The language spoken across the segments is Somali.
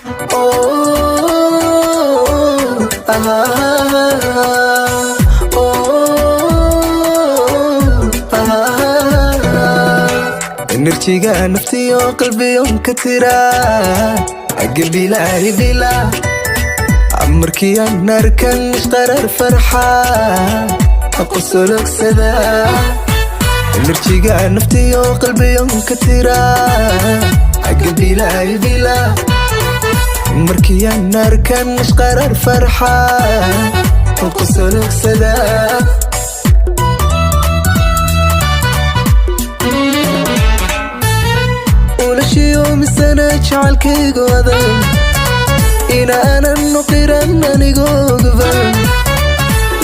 Oh, ah, oh, ah. Enerjiga naftiyo qalbiyon ka tiraa gabilaahi bila markiyaan arkan qarar farxa qosologsada. Enerjiga naftiyo qalbiyon ka tiraa gabilaahi bila markiyaan arkan qarar farxa qosologsada. Ulashiyo misana jecelkaygu adag inaanan nuqiran anigooguba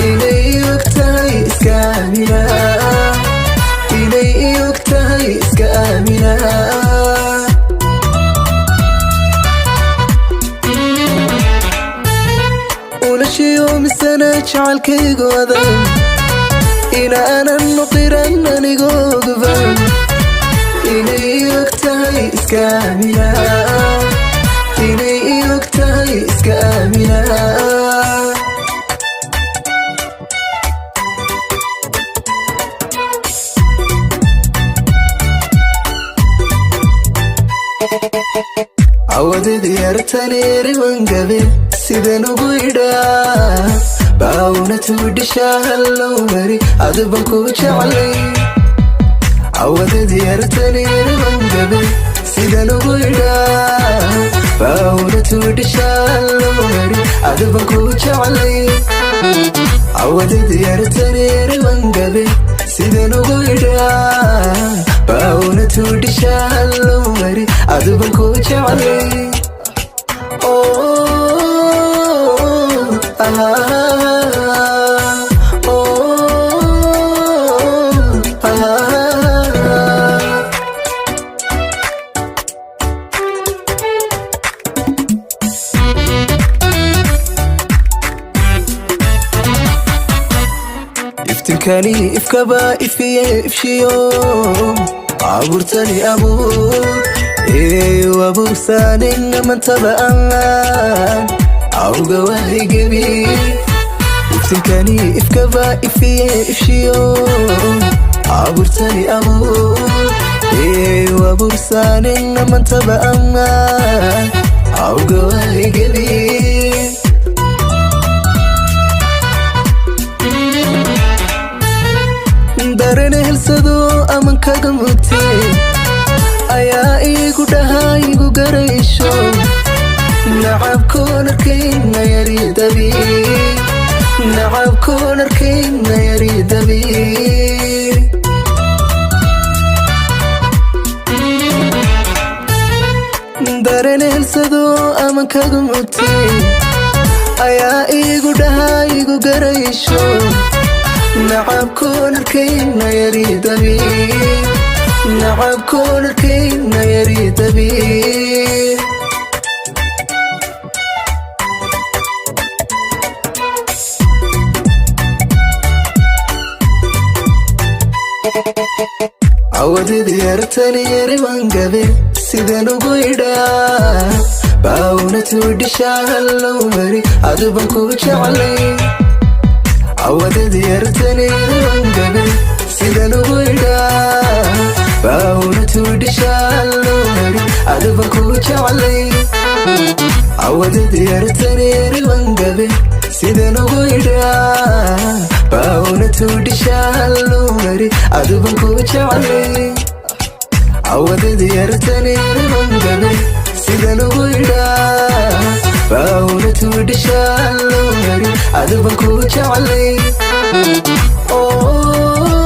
inay og tahay iska aamina, inay og tahay iska aamina. Ulashiyo misana jecelkaygu adag inaanan nuqiran anigooguba inay og tahay iska aamina, inay og tahay iska aamina. Awadid yartani riwangabe sidan ugu idhaa baawna tuudhisha hallow mari aduban ku jeclay. Awadid yartani riwangabe sidan ugu idhaa baawna tuudhisha hallow mari aduban ku jeclay. Awadid yartani riwangabe sidan ugu idhaa baawna tuudhisha hallow mari aduban ku jeclay. Oh, ah, oh, ah. Iftinkani ifkaba ifiye ifshiyo abuurtani abuur ee abuursanin mantaba aan awga wahigebi. Iftinkani ifkaba ifiye ifshiyo abuurtani abuur ee abuursanin mantaba aan awga wahigebi. Dareen helsado aman kaga mutee ayaa iigu dhahaa igu garaysho nacabkoon arkayna yaridabi, nacabkoon arkayna yaridabi. Dareen helsado aman kaga mutee ayaa iigu dhahaa igu garaysho nacabkoon arkayna yaridabi, nacabkoon arkayna yaridabi. Awadid yartani yariwangabe sidan ugu idhaa baawna tuudhisha hallow mari aduban ku jeclay. Awadid yartani yariwangabe sidan ugu idhaa baawna tuudhisha hallow mari aduban ku jeclay. Awadid yartani yariwangabe sidan ugu idhaa baawna tuudhisha hallow mari aduban ku jeclay. Awadid yartani yariwangabe sidan ugu idhaa baawna tuudhisha hallow mari aduban ku jeclay. Oh.